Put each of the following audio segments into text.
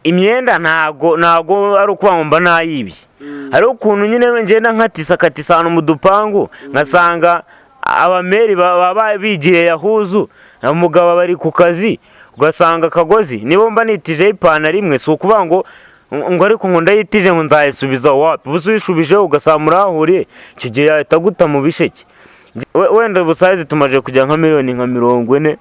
Imyenda ntago ari ukuvuga ngo mba nayibye. Hariho ukuntu nyine ngenda nkatisa katisa ahantu mu dupangu, nkasanga abameri baba bigiye yahuzu, umugabo bari ku kazi, ugasanga akagozi niba mba nitijeho ipantaro imwe, si ukuvuga ngo ariko ngo ndayitije ngo nzayisubiza. Wapi, ubu uyishubijeho ugasanga murahuriye, icyo gihe yahita aguta mu bisheke. Wenda ubusayizi tumaze kujya nka miliyoni nka 40,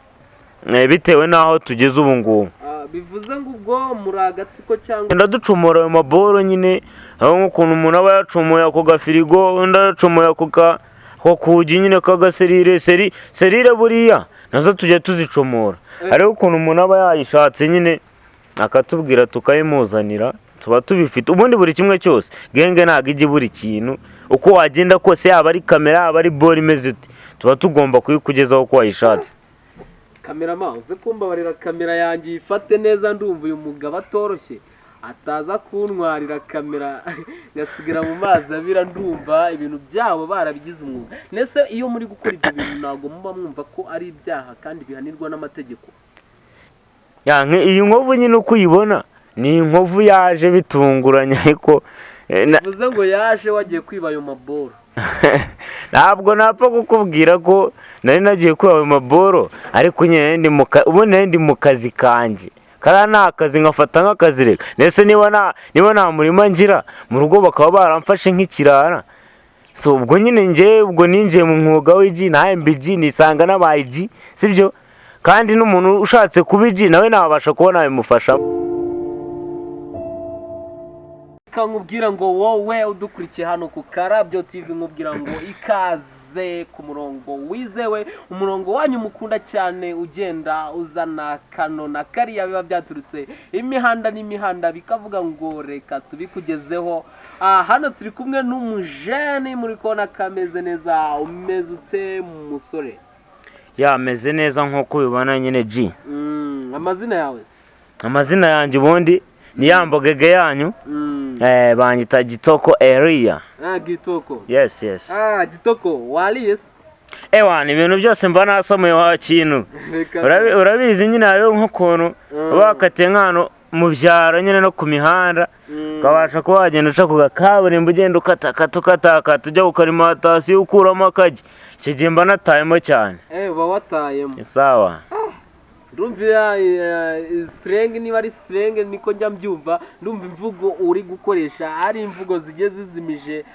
bitewe n'aho tugeze ubu ngubu. Bivuze ngo ubwo muri agatsiko cyangwa? Genda ducomora ayo maboro nyine, aho nk'ukuntu umuntu aba yacomoye ako gafirigo, undi yacomoye ako kugi nyine k'agaserire, serire buriya nazo tujya tuzicomora. Hariho ukuntu umuntu aba yayishatse nyine akatubwira tukayimuzanira, tuba tubifite ubundi buri kimwe cyose. Genge ntabwo ijya ibura ikintu, uko wagenda kose, yaba ari kamera, yaba ari boro imeze ute, tuba tugomba kuyikugezaho uko wayishatse. Cameraman, uze kumbabarira kamera yanjye uyifate neza. Ndumva uyu mugabo atoroshye, ataza kuntwarira kamera ngasigara mu mazi abira. Ndumva ibintu byabo barabigize umwuga. Ndetse iyo muri gukora ibyo bintu, ntabwo muba mwumva ko ari ibyaha kandi bihanirwa n'amategeko? Ya, iyi nkovu nyine uko uyibona ni inkovu yaje bitunguranye, ariko Bivuze ngo yaje wagiye kwiba ayo maboro? Ntabwo napfa kukubwira ko nari nagiye kwiba ayo maboro, ariko nyine nari ndi mu ubundi nari ndi mu kazi kanjye. Kariya ni akazi, nkafata nk'akazi. Reka ndetse niba nta murima ngira mu rugo, bakaba baramfashe nk'ikirara. So ubwo nyine njye ubwo ninjiye mu mwuga w'igi, nawe mba nisanga n'abaye igi, sibyo? Kandi n'umuntu ushatse kuba igi nawe nabasha kuba nabimufashamo. Reka nkubwira ngo wowe udukurikiye hano ku Karabyo TV, nkubwira ngo ikaze ku murongo wizewe, umurongo wanyu mukunda cyane, ugenda uzana kano na kariya biba byaturutse imihanda n'imihanda, bikavuga ngo reka tubikugezeho. Hano turi kumwe n'umujeni, muri kubona kameze neza. Umeze ute, musore? Yameze neza nk'uko ubibona nyine, G. Amazina yawe? Amazina yanjye ubundi ni ya mbogege yanyu. Banyita Gitoko Elia. Ah, Gitoko. Yes. Ah, Gitoko, wariye se? Ewana, ibintu byose mba nasamuye wa kintu. Reka. Urabizi nyine, hariho nk'ukuntu uba wakatiye nk'ahantu mu byaro nyine no ku mihanda, ukabasha kuba wagenda uca ku gakaburimbo, ugenda ukatakata ukatakata ujya ku karimantasiyo ukuramo akagi. Icyo gihe mba natayemo cyane. Uba watayemo. Ni sawa. Ndumva slang, niba ari slang niko njya mbyumva, ndumva imvugo uri gukoresha ari imvugo zigiye zizimije,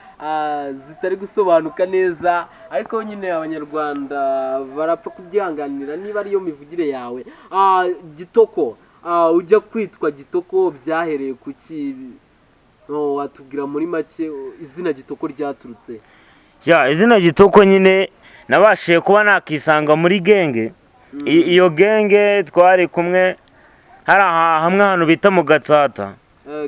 zitari gusobanuka neza, ariko nyine Abanyarwanda barapfa kubyihanganira niba ariyo mivugire yawe. Gitoko, ujya kwitwa Gitoko byahereye ku ki? No, watubwira muri make izina Gitoko ryaturutse? Ya, izina Gitoko nyine nabashije kuba nakisanga muri genge. Iyo genge twari kumwe hari hamwe ahantu bita mu Gatsata.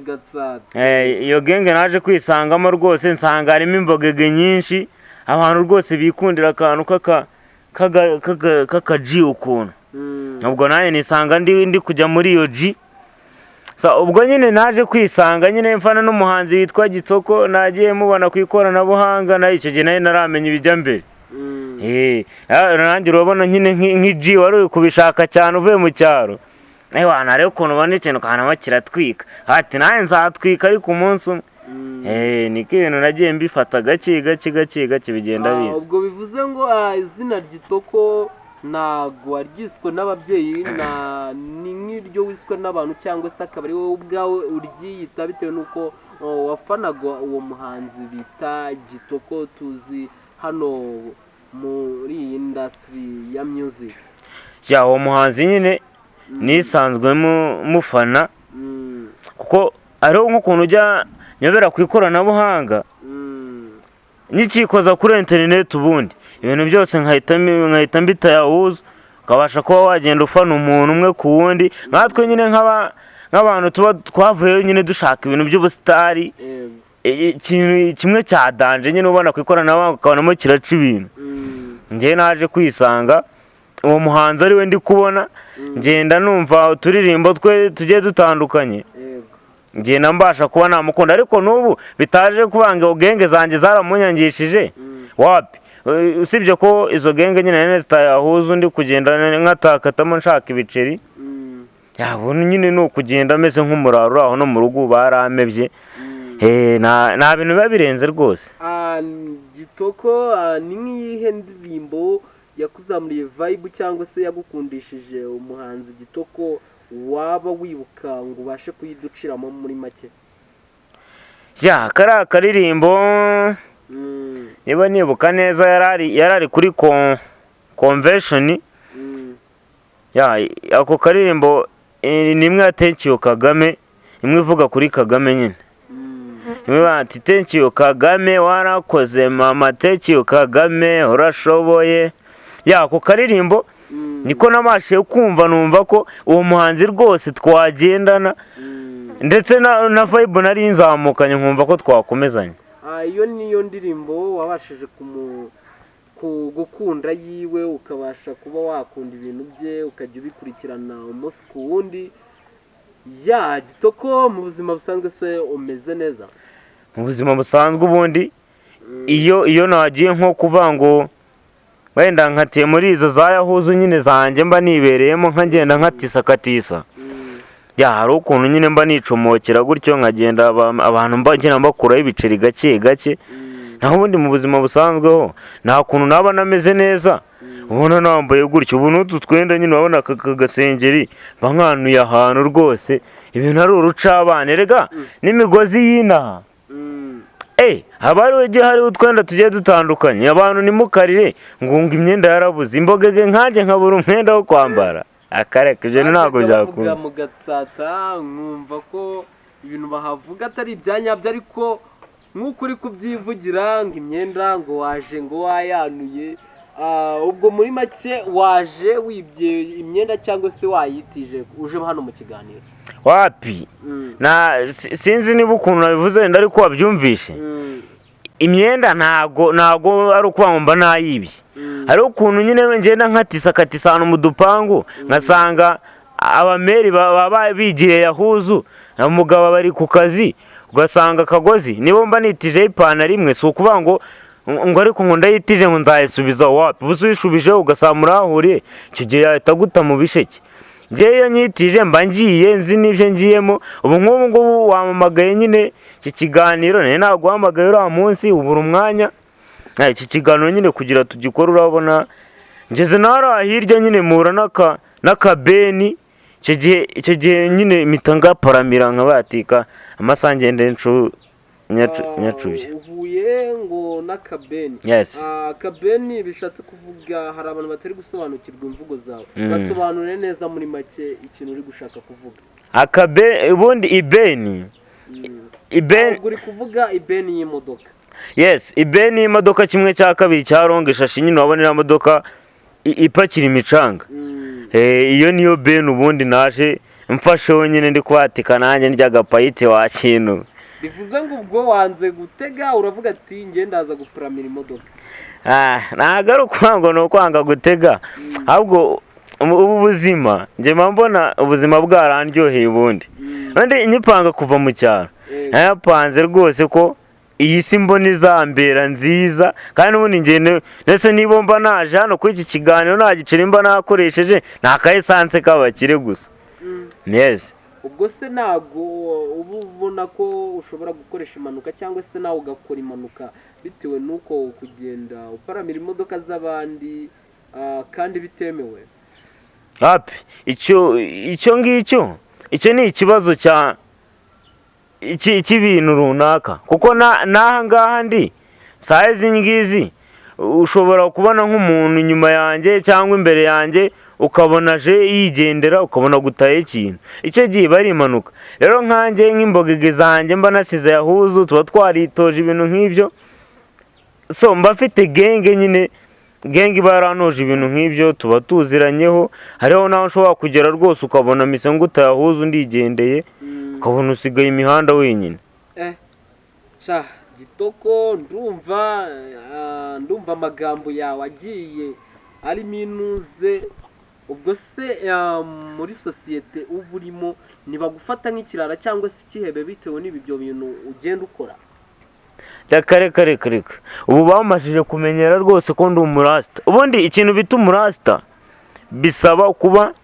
Gatsata. Iyo genge naje kwisangamo rwose, nsanga harimo imbogege nyinshi, abantu rwose bikundira akantu k'aka G ukuntu. Ubwo nanjye nisanga ndi kujya muri iyo G. So, ubwo nyine naje kwisanga nyine mfana n'umuhanzi witwa Gitoko, nagiye mubona ku ikoranabuhanga, nayo icyo gihe nari naramenya ibijya mbere. Nanjye urabona nyine nk'G wari uri kubishaka cyane uvuye mu cyaro. Ewana, hariho ukuntu ubona ikintu ukanama kiratwika, ati nanjye nzatwika ariko umunsi umwe. Niko ibintu nagiye mbifata gake gake gake gake, bigenda biza. Ubwo bivuze ngo izina Gitoko ntabwo waryiswe n'ababyeyi, na ni nk'iryo wiswe n'abantu, cyangwa se akaba ari wowe ubwawe uryiyita bitewe n'uko, wafanaga uwo muhanzi bita Gitoko tuzi hano muri iyi industry ya music? Ya, uwo muhanzi nyine nisanzwe mufana, kuko hariho nk'ukuntu ujya nyobera ku ikoranabuhanga, nikikoza kuri interineti, ubundi ibintu byose nkahita mbita yahuza, ukabasha kuba wagenda ufana umuntu umwe ku wundi. Nkatwe nyine nk'abantu tuba twavuyeyo nyine dushaka ibintu by'ubusitari, ikintu kimwe cya danger nyine ubona ku ikoranabuhanga ukabonamo kiraca ibintu. Njyewe naje kwisanga uwo muhanzi ari we ndi kubona, ngenda numva uturirimbo twe tugiye dutandukanye, ngenda mbasha kuba namukunda. Ariko n'ubu bitaje kubanga genge zanjye zaramunyangishije. Wapi. Usibye ko izo genge nyine nari zitayahuza, undi kugenda nkatakatamo nshaka ibiceri. Yabona nyine ni ukugenda ameze nk'umuraro uri aho no mu rugo baramebye. Nta bintu biba birenze rwose. Gitoko, ni nk'iyihe ndirimbo yakuzamuriye vibe cyangwa se yagukundishije umuhanzi Gitoko waba wibuka ngo ubashe kuyiduciramo muri make? Ya, kariya karirimbo, niba nibuka neza, yarari kuri convention. Ya, ako karirimbo, ni imwe ya Thank you Kagame, imwe ivuga kuri Kagame nyine. Imwe bati: "Thank you Kagame, warakoze mama, thank you Kagame, urashoboye." Ya, ako karirimbo niko nabashije kumva, numva ko uwo muhanzi rwose twagendana, ndetse na vibe nari nzamukanye, nkumva ko twakomezanya. Iyo niyo ndirimbo wabashije gukunda yiwe, ukabasha kuba wakunda ibintu bye, ukajya ubikurikirana umunsi ku wundi. Ya, Gitoko, mu buzima busanzwe se umeze neza? Mu buzima busanzwe ubundi, iyo nagiye nko kuvuga ngo wenda nkatiye muri izo za yahuzu nyine zanjye mba nibereyemo, nkagenda nkatisa katisa. Ya, hari ukuntu nyine mba nicomokera gutyo, nkagenda abantu mba ngenda mbakuraho ibiceri gake gake. Naho ubundi mu buzima busanzweho nta kuntu naba nameze neza ubona nambaye gutyo. Ubu n'utu twenda nyine urabona, aka gasengeri mba nkanuye ahantu rwose, ibintu ari urucabane rega n'imigozi y'inaha. Haba hariho igihe hariho utwenda tugiye dutandukanye. Abantu ntimukarire ngo imyenda yarabuze, imbogege nkanjye nkabura umwenda wo kwambara, akareka ibyo ntabwo Bajyaga bavuga byakunda. Mu Gatsata nkumva ko ibintu bahavuga atari ibya nyabyo, ariko nk'uko uri kubyivugira ngo imyenda ngo waje ngo wayanuye. Ubwo muri make waje wibye imyenda cyangwa se wayitije uje hano mu kiganiro? Wapi. Na sinzi niba ukuntu nabivuze wenda ariko wabyumvishe. Imyenda ntago ari ukuvuga ngo mba nayibye. Hariho ukuntu nyine ngenda nkatisa katisa ahantu mu dupangu, nkasanga abameri baba bigiye yahuzu na mugabo bari ku kazi, ugasanga akagozi niba mba nitijeho ipantaro imwe, si ukuvuga ngo ariko ngo ndayitije ngo nzayisubiza. Wapi, ubu se uyishubijeho ugasanga murahuriye, icyo gihe yahita aguta mu bisheke. Njyewe iyo nyitije mba ngiye nzi n'ibyo ngiyemo. Ubu nk'ubu ngubu wampamagaye nyine iki kiganiro, nari naguhamagaye uriya munsi ubura umwanya. Iki kiganiro nyine kugira tugikore, urabona ngeze nahariya hirya nyine mpura n'akabeni. Icyo gihe nyine mpita ngaparamira nkabatika amasaha ngende nyacubye. Uhuye ngo n'akabeni? Yes. Akabeni bishatse kuvuga, hari abantu batari gusobanukirwa imvugo zawe. Basobanure neza muri make ikintu uri gushaka kuvuga. Akabe ubundi ibeni, ibeni. Ubwo uri kuvuga ibeni y'imodoka? Yes, ibeni y'imodoka, kimwe cya kabiri cya longue ishashi nyine, wabona iriya modoka ipakira imicanga. Iyo niyo beni ubundi naje mfasheho nyine, ndi kwatika nanjye ndya agapayite wa kintu. Bivuze ngo ubwo wanze gutega, uravuga ati njye ndaza gupuramira imodoka. Ntabwo ari ukuvuga ngo ni ukwanga gutega, ahubwo ubu buzima njye mba mbona ubuzima bwarandyoheye ubundi. Ubundi nyipanga kuva mu cyaro, nayapanze rwose ko iyi si mbona izambera nziza, kandi ubundi ngende. Ndetse niba mba naje hano kuri iki kiganiro, nta giceri mba nakoresheje, ni aka essence k'abakire gusa. Yes. Ubwo se ntabwo uba ubona ko ushobora gukoresha impanuka cyangwa se nawe ugakora impanuka bitewe n'uko kugenda uparamira imodoka z'abandi, kandi bitemewe? Hapi, icyo ngicyo, icyo ni ikibazo cya cy'ibintu runaka, kuko n'aha ngaha ndi saa izi ngizi ushobora kubona nk'umuntu inyuma yanjye cyangwa imbere yanjye, ukabona aje yigendera, ukabona gutaye ikintu, icyo gihe iba ari impanuka. Rero nkanjye nk'imbogege zanjye mba nasize yahuzu, tuba twaritoje ibintu nk'ibyo. So mba mfite gang nyine, gang iba yaranoje ibintu nk'ibyo, tuba tuziranyeho. Hariho n'aho ushobora kugera rwose ukabona mise ngo utayahuza undigendeye, ukabona usigaye imihanda wenyine. Sha Gitoko, ndumva amagambo yawe agiye arimo inuze. Ubwo se muri sosiyete uba urimo ntibagufata nk'ikirara cyangwa se ikihebe bitewe n'ibi byo bintu ugenda ukora? Reka reka reka reka, ubu bamashije kumenyera rwose ko ndi umurasita. Ubundi ikintu bita umurasita bisaba kuba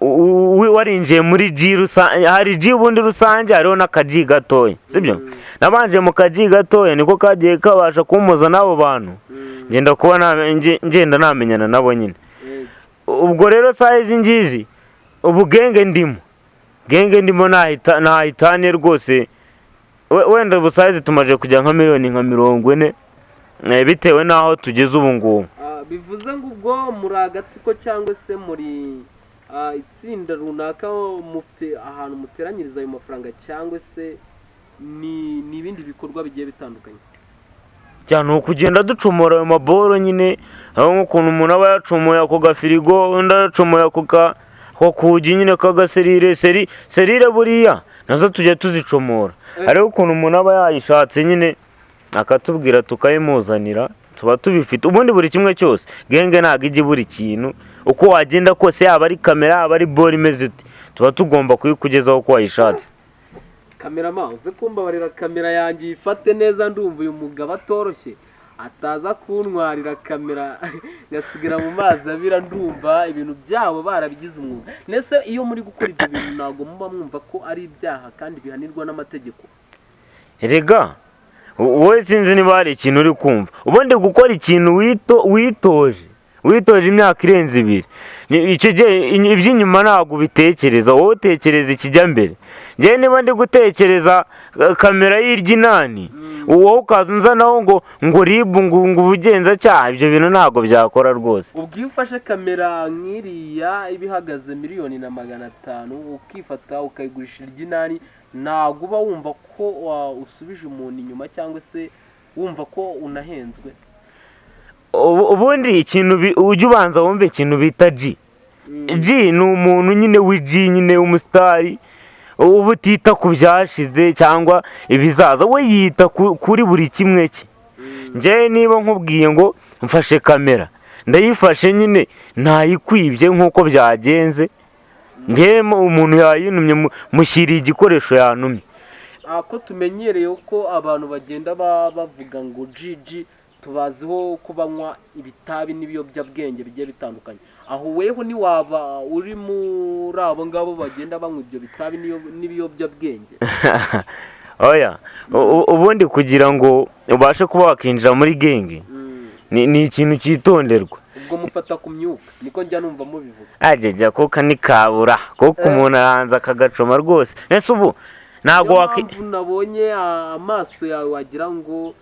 Warinjiye muri G rusange, hari G ubundi rusange, hariho n'aka G gatoya, sibyo? Nabanje mu ka G gatoya, niko kagiye kabasha kumpuza n'abo bantu, ngenda kuba ngenda namenyana nabo nyine. Ubwo rero saa izi ngizi ubu gang ndimo, gang ndimo ntahitane rwose. Wenda ubu size tumaze kujya nka miliyoni nka 40, bitewe n'aho tugeze ubu ngubu. Bivuze ngo ubwo muri agatsiko cyangwa se muri itsinda runaka, mufite ahantu muteranyiriza ayo mafaranga, cyangwa se ni ibindi bikorwa bigiye bitandukanye? Cyane ukugenda ducomora ayo maboro nyine, aho nk'ukuntu umuntu aba yacomoye ako gafirigo, undi yacomoye ako kugi nyine k'agaserire, serire buriya nazo tujya tuzicomora. Hariho ukuntu umuntu aba yayishatse nyine akatubwira tukayimuzanira, tuba tubifite ubundi buri kimwe cyose. Gang ntabwo ijya ibura ikintu, uko wagenda kose, yaba ari kamera, yaba ari boro imeze ute, tuba tugomba kuyikugezaho uko wayishatse. Cameraman, uze kumbabarira kamera yanjye uyifate neza, ndumva uyu mugabo atoroshye, ataza kuntwarira kamera ngasigara mu mazi abira. Ndumva ibintu byabo barabigize umwuga. Ndetse iyo muri gukora ibyo bintu, ntabwo muba mwumva ko ari ibyaha kandi bihanirwa n'amategeko? Erega wowe sinzi niba hari ikintu uri kumva. Ubundi gukora ikintu witoje imyaka irenze 2, icyo gihe iby'inyuma ntabwo ubitekereza, wowe utekereza ikijya mbere. Njyewe niba ndi gutekereza kamera y'irya inani, wowe ukaza unzanaho ngo RIB, ngo ubugenzacyaha, ibyo bintu ntabwo byakora rwose. Ubwo iyo ufashe kamera nk'iriya iba ihagaze 1,500,000, ukifata ukayigurisha iry'inani, ntabwo uba wumva ko usubije umuntu inyuma cyangwa se wumva ko unahenzwe? Ubundi ikintu ujya ubanza wumve ikintu bita G. G ni umuntu nyine w'G nyine w'umusitari uba utita ku byashize cyangwa ibizaza, we yita kuri buri kimwe cye. Njyewe niba nkubwiye ngo mfashe kamera, ndayifashe nyine, ntayikwibye nk'uko byagenze. Njyewe umuntu yayintumye, mushyiriye igikoresho yantumye. Ko tumenyereye ko abantu bagenda bavuga ngo GG, tubaziho ko banywa ibitabi n'ibiyobyabwenge bigiye bitandukanye, aho weho ntiwaba uri muri abo ngabo bagenda banywa ibyo bitabi n'ibiyobyabwenge? Oya, ubundi kugira ngo ubashe kuba wakinjira muri gang ni ikintu cyitonderwa. Ubwo mufata ku myuka, niko njya numva mubivuga. Ajya kuka ntikabura kuko umuntu arahanza akagacoma rwose. Ese ubu ntabwo Niyo waki mpamvu nabonye amaso yawe wagira ngo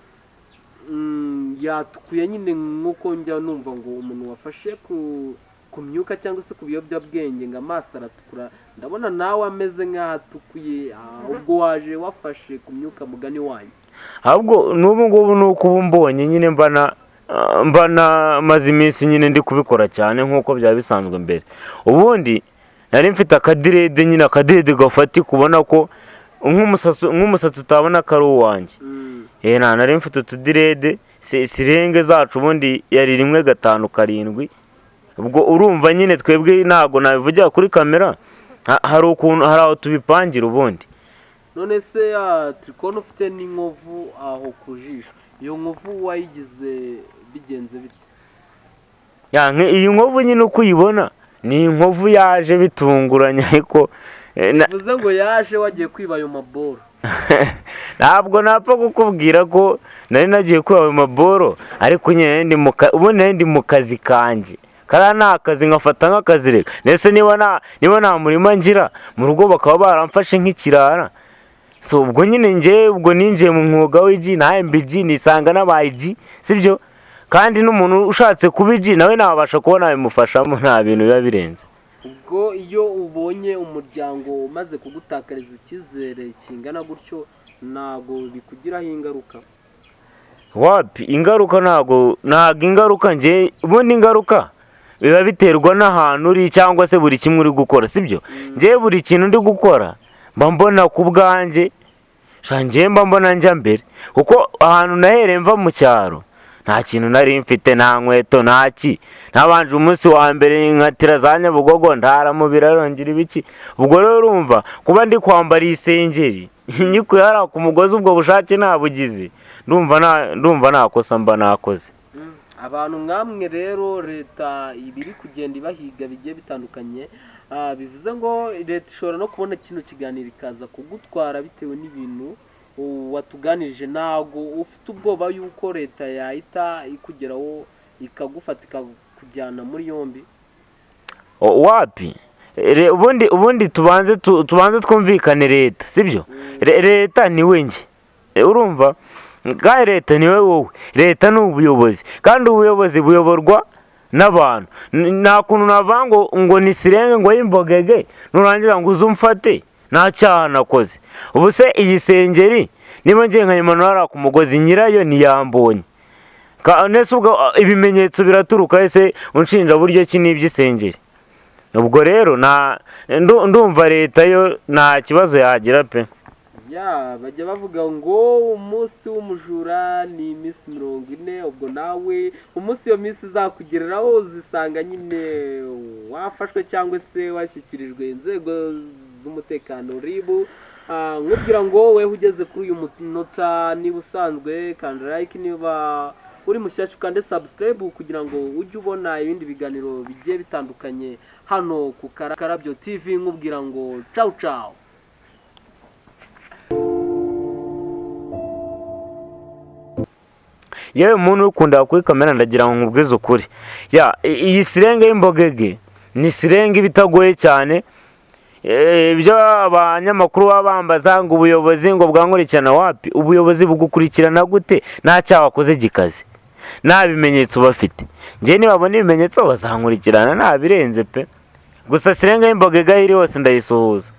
yatukuye nyine, nk'uko njya numva ngo umuntu wafashe ku myuka cyangwa se ku biyobyabwenge ngo amaso aratukura. Ndabona nawe ameze nk'aho atukuye. Ubwo waje wafashe ku myuka mugani wanyu? Ahubwo n'ubu ngubu ni uko ubu mbonye nyine mbana maze iminsi nyine ndi kubikora cyane nk'uko byaba bisanzwe mbere. Ubundi nari mfite akadread nyine, akadread gafatika, ubona ko nk'umusatsi utabona ko ari uwanjye. Nari mfite utudread, slang zacu ubundi yari 157. Ubwo urumva nyine twebwe ntabwo nabivugira kuri kamera, hari ukuntu hari aho tubipangira ubundi. None se turi kubona ufite n'inkovu aho ku jisho, iyo nkovu wayigize bigenze bite? Ya, iyi nkovu nyine uko uyibona ni inkovu yaje bitunguranye, ariko Bivuze ngo yaje wagiye kwiba ayo maboro? Ntabwo napfa kukubwira ko nari nagiye kwiba ayo maboro, ariko nyine nari ndi mu ubundi nari ndi mu kazi kanjye. Kariya ni akazi nkafata nk'akazi reka. Ndetse niba nta murima ngira mu rugo, bakaba baramfashe nk'ikirara. So ubwo nyine njye ubwo ninjiye mu mwuga w'G, nawe mba G, nisanga nabaye G, sibyo? Kandi n'umuntu ushatse kuba G nawe nabasha kuba nabimufashamo, nta bintu biba birenze. Ubwo iyo ubonye umuryango umaze kugutakariza icyizere kingana gutyo, ntabwo bikugiraho ingaruka? Wapi, ingaruka ntabwo ingaruka njye, ubundi ingaruka biba biterwa n'ahantu uri cyangwa se buri kimwe uri gukora, sibyo? Njye buri kintu ndi gukora mba mbona ku bwanjye sha, njye mba mbona njya mbere, kuko ahantu nahereye mva mu cyaro nta kintu nari mfite, nta nkweto, nta ki. Nabanje umunsi wa mbere nkatira za Nyabugogo, ndara mu biraro, ngira ibiki. Ubwo rero urumva kuba ndi kwambara iyi sengeri nyikuye hariya ku mugozi, ubwo bushake nabugize, ndumva nta kosa mba nakoze. Abantu nkamwe rero leta iba iri kugenda ibahiga bigiye bitandukanye. Bivuze ngo leta ishobora no kubona kino kiganiro ikaza kugutwara bitewe n'ibintu watuganirije. Ntabwo ufite ubwoba yuko leta yahita ikugeraho ikagufata ikakujyana muri yombi? Wapi. Ubundi tubanze twumvikane, leta sibyo? Leta ni we njye. Urumva, kandi leta ni we wowe, leta ni ubuyobozi, kandi ubuyobozi buyoborwa n'abantu. Nta kuntu navuga ngo ni sirenge ngo y'imbogege, nurangiza ngo uze umfate nta cyaha nakoze. Ubu se iyi sengeri niba ngiye nkayimanura hariya ku mugozi, nyirayo ntiyambonye. Nese ubwo ibimenyetso biraturuka ese unshinja buryo ki n'iby'isengeri? Ubwo rero ndumva leta yo nta kibazo yagira pe. Ya, bajya bavuga ngo umunsi w'umujura ni iminsi 40. Ubwo nawe umunsi iyo minsi izakugereraho uzisanga nyine wafashwe cyangwa se washyikirijwe inzego z'umutekano, RIB. Nkubwira ngo wewe ugeze kuri uyu munota, niba usanzwe kanda like, niba uri mushyashya ukande subscribe kugira ngo ujye ubona ibindi biganiro bigiye bitandukanye hano ku Karabyo TV. Nkubwira ngo ciao ciao. Yewe muntu ukunda kuri kamera, ndagira ngo nkubwize ukuri. Ya, iyi sirenge y'imbogege ni sirenge iba itagoye cyane. Ibyo abanyamakuru baba bambaza ngo ubuyobozi ngo bwankurikirana, wapi? Ubuyobozi bugukurikirana gute nta cyaha wakoze gikaze, nta bimenyetso bafite? Njye nibabona ibimenyetso bazankurikirana, nta birenze pe. Gusa sirenge y'imbogege aho iri hose ndayisuhuza.